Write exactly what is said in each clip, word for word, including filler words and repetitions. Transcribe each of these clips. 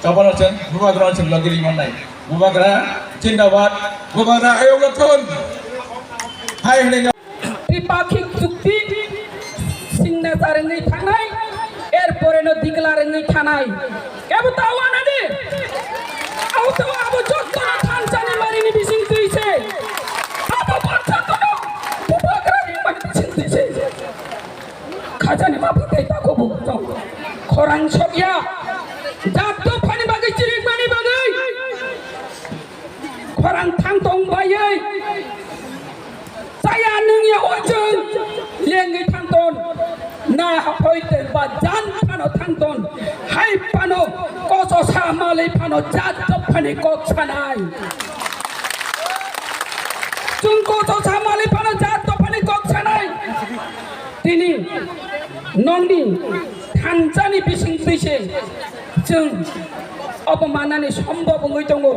Chobano chwng, bubagrano chwng logi ri mannai. Bubagra, jindabad, bubagra, ayok lokthon. Hai hwnwi no. Tripakhik chukti, signature wngwi thangnai, er pore no declare wngwi thanai. Kebo ta wanadi? Abo to abo jotto no thansa ni mari ni bising twi se. Abo botsa to no, bubagra ni mari bising twi se. Khajani ma phatai ta kho bukchong. Khorang sokya. Jat dophani bagwi chirikmani bagwi. Khorang thang tong baiwi. Chaya nungya ojwng lengwi thang ton. Na haphoi te ba jan phano thang ton. Hai phano koso sa malwi phano jat dophani kok sanai. Chwng koso sa malwi phano jat dophani kok sanai. Tini nongni thansani bising twi se chwng obo manani sombhob wngwi tongo.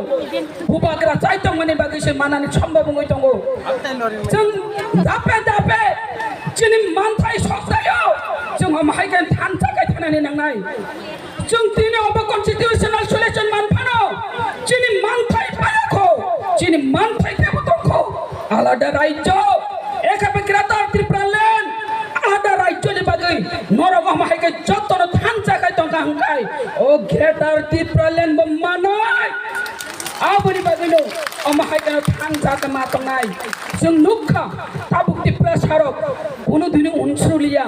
Bubagra chai tongmani bagwi se manani sombhob wngwi tongo. Chwng dape dape chini manthai sokjaio, chwng omo hai khe thansa kai thanani nangnai. Chwng tini obo constitutional solution man phano, chini manthai paya kho, chini manthai tebo tong kho. Alada rajyo, ekha be Greater Tripura Land, alada rajyo ni bagwi norok omo hai khe jotono thansa khai tongkha hwnkhai, o Greater Tripura Land bo manai. Aboni bagwino omo hai kheno thansa khe ma tongnai. Chwng nukha, tabuk Tiprasa rok kunu dini unsuriya.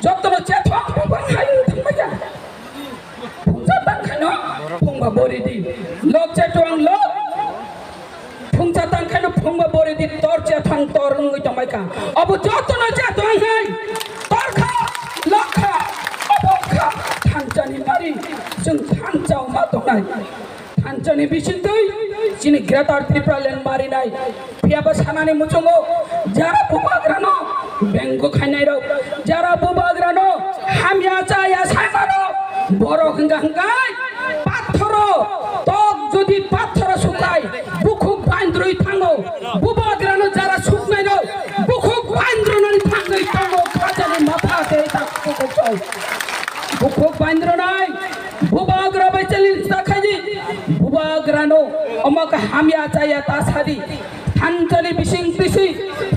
Jotono chethok bubang hai wng thangmaya. Phungsa tang khaino phungba bori di. Lok cheto ang lok. Phungsa tang khaino phungba bori di, tor chethang tor wngwi tongmai kha. Obo jotono cheto ang hai. Tor kha, lok kha, obo kha, thansa ni mari. Chwng thansa ma tongnai. Thansani bisingtwi chini Greater Tripura Land marinai. Phiyaba sanani muchungo jara bubagrano bengkok khainairok, jara bubagrano hamya chaya saimanrok, borok hwnkha hwnkhe pathoro, tok jodi pathoro sukai bukhuk baindrwi thango, bubagrano jara suknairok bukhuk baindronani thangwi tongo, khajani matha khe tak bukhuk choi. Bukhuk baindronai. Bubagra bai challenge ta khaidi. Bubagrano omo khe hamya chaya ta sadi. Thansani bising tisi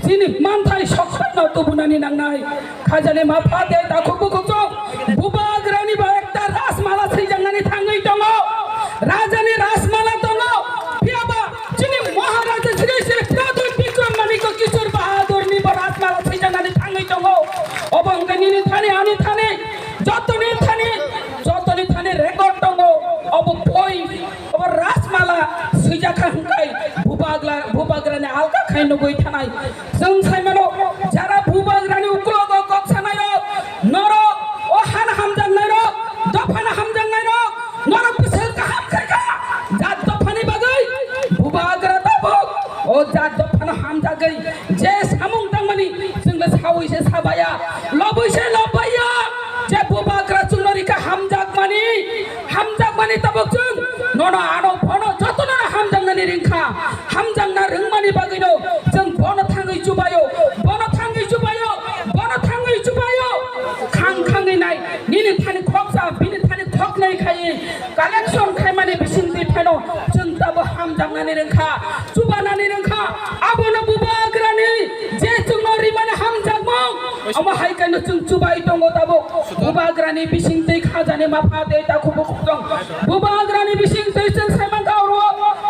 chini manthai soksaino tubunani nangnai. Khajani ma phate ta khukbu khukchok. Bubagrani ba ekta rajmala swijaknani thangwi tongo. Rajani rajmala tongo. Phiyaba chini Maharaja Shri Shri Pradyut Bikram Manikya Kishore Bahadurni bo rajmala swijaknani thangwi tongo. Obo hwnkhe nini thani ani thani. Jotoni thani, jotoni thani record tongo. Obo boi, obo rajmala swijak kha hwnkhe bubagra, bubagrani alka khai nugwi thanai. Chwng saimano jara bubagrani uklogo kok sanairok, norok, o hana hamjaknairok, dophano hamjaknairok, norok bwswk kaham khaikha. Jat dophani bagwi bubagra tabuk o jat dophano hamjagwi je samung tangmani chwngno sawi se sabaya, lobwi se lobbaiya. Je bubagra chwngno rikha hamjakmani, hamjakmani tabuk chwng nono ano bono jotono hamjaknani ringkha. Hamjakna rwngmani bagwino chwng bono thangwi chubaio, bono thangwi chubaio, bono thangwi chubaio. Khang khangwi nai, nini thani khoksa, bini thani khoknai khaiwi collection khaimani bisingtwi phano chwng tabo hamjaknani rwngkha, chubanani rwngkha. Abono bubagrani je chwngno rimani hamjakmung, omo hai kaino chwng chubai tongo tabo. Bubagrani bisingtwi khajani mapha de ta khubuk tong. Bubagrani bisingtwi chwng saiman kha oro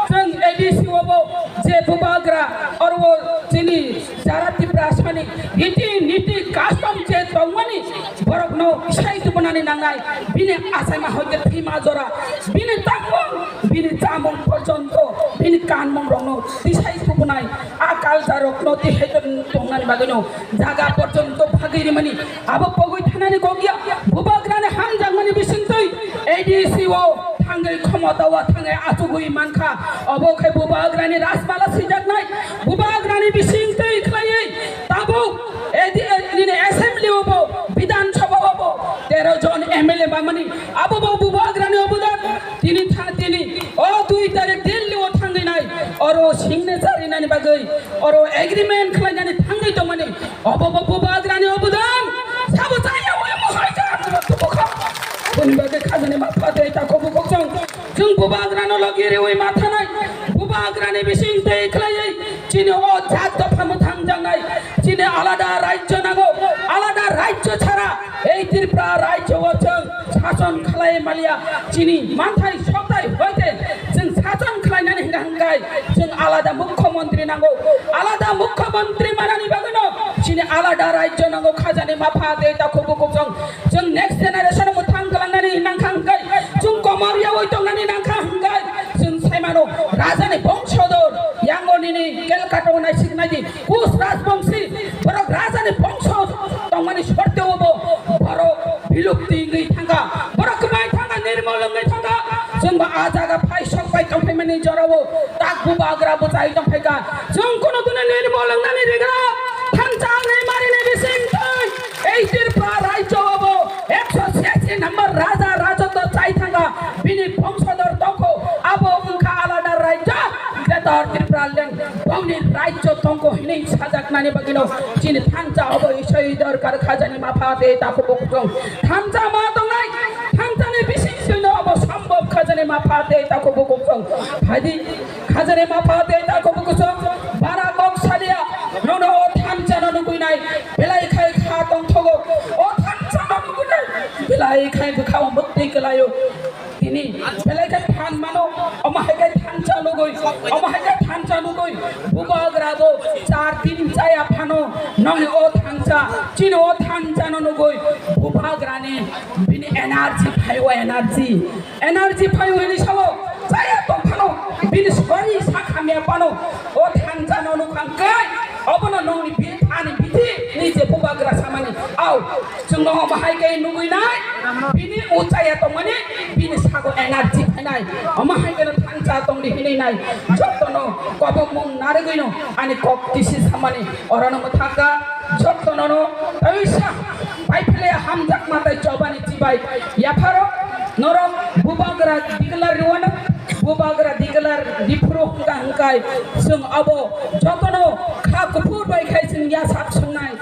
chwng A D C o bo je bubagra oro chini Jara Tiprasani riti niti custom je tongmani borokno tisai tubunani nangnai, bini achaima hoite thwima jora, bini tangmung, bini chamung porjonto, bini kanmung rokno tisai tubunai, a culture rokno tihai tongnani bagwino jaga porjonto bagwi rimani, abo pogwi thanani kokya, bubagrani hamjakmani bisingtwi A D C o thangwi khomota o thangwi achugwi mankha, obo khe bubagrani rajmala sijaknai, bubagrani bisingtwi khlaiwi tabuk A D, nini assembly o bo, Bidhan Sabha o bo tero jon M L A bamani, abo bo bubagrani obodan. Tini tha-, tini o dui tarik Delhi o thangwi nai, oro signature rinani bagwi, oro agreement khlainani thangwi tongmani, obo bo bubagrani obodan. Sabo chaya o emo hai ka, ano bo tubu kha. Boni bagwi khajani ma phatwi ta khobu khokchang. Chwng bubagrano logi rewi mathanai, bubagrani bising tei khlaiwi chini o jat dopha mwthangjaknai, chini alada rajyo nango, alada rajyo chara ei Tripura rajyo o chwng sason khlai maliya, chini manthai sotai hoite chwng sason khlainani hingka hingkai chwng alada mukhyamantri nango, alada mukhyamantri manani bagwino chini alada rajyo nango, khajani mapha tei takhuk bukhuk chwng Chwng next generation mwthang kwlangnani nangkha hwnkhe, chwng komor yaui tongnani nangkha hwnkhe, chwng saimano rajani bongsodor, yango nini Calcutta o naisik naidi, Kush Rajbongsi, borok rajani bongso tongmani sorteo bo borok bilupti wngwi thangkha, borok kwbai thangkha, nirmol wngwi thangkha, chwngbo ah jaga phai sok bai tongphaimani jorao tak bubagra bwchai tongphaikha, chwng kono dune nirmol wngnani rigra, thansa wngnai marini bising twi. Ei Tripura rajyo obo ekso siyasi number raja rajotwo chai thanga, bini bongsodor tongkho, abo wngkha alada rajyo, Greater Tripura Land, bongni rajyo tongkho hinwi sajaknani bagwino chini thansa obo isoi dorkar khajani mapha tei takhuk bukhuk chwng. Thansa ma tongnai, thansani bising sino obo sambok khajani mapha tei takhuk bukhuk chwng. Phaidi Khajani mapha tei takhuk bukhuk chwng bara kok salia, nono o thansa no nugui nai, belai khai kha tongthogo, o thansa no nugui nai, belai khai bwkha o mwktwi kwlaio. Tini belai khai phan mano, omo hai khai thansa nugui, omo hai khai thansa nugui, bubagra bo char din chaya phano, noni o thansa, chini o thansa no nugui, bubagrani bini energy phaio, energy. Energy phaio hwnwi sao, chaya tongphano, bini sori sa khamya phano, o thansa no nukha hwnkhe, obono nongni bi-, ani bithi ni je bubagra samani, au, chwngno omo hai khe nugui nai, bini o chaya tongmani, bini sago energy phainai, omo hai kheno thansa tongdi hinwi nai, jotono kobomung narwgwino ani kok kisi samani, orono mwthangkha, jotonono teisa paiphile hamjakma tei chobani chibai yapharo norok bubagra declare rwano, bubagra declare riphuru hwnkha hwnkhe chwng abo jotono kha kuphur bai khai chwng yasak swngnai,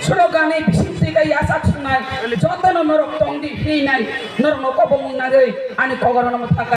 slogan ni bising twi khai yasak swngnai, jotono norok tongdi hinwi nai, norokno kobomung narwi ani kok orono mwthangkha.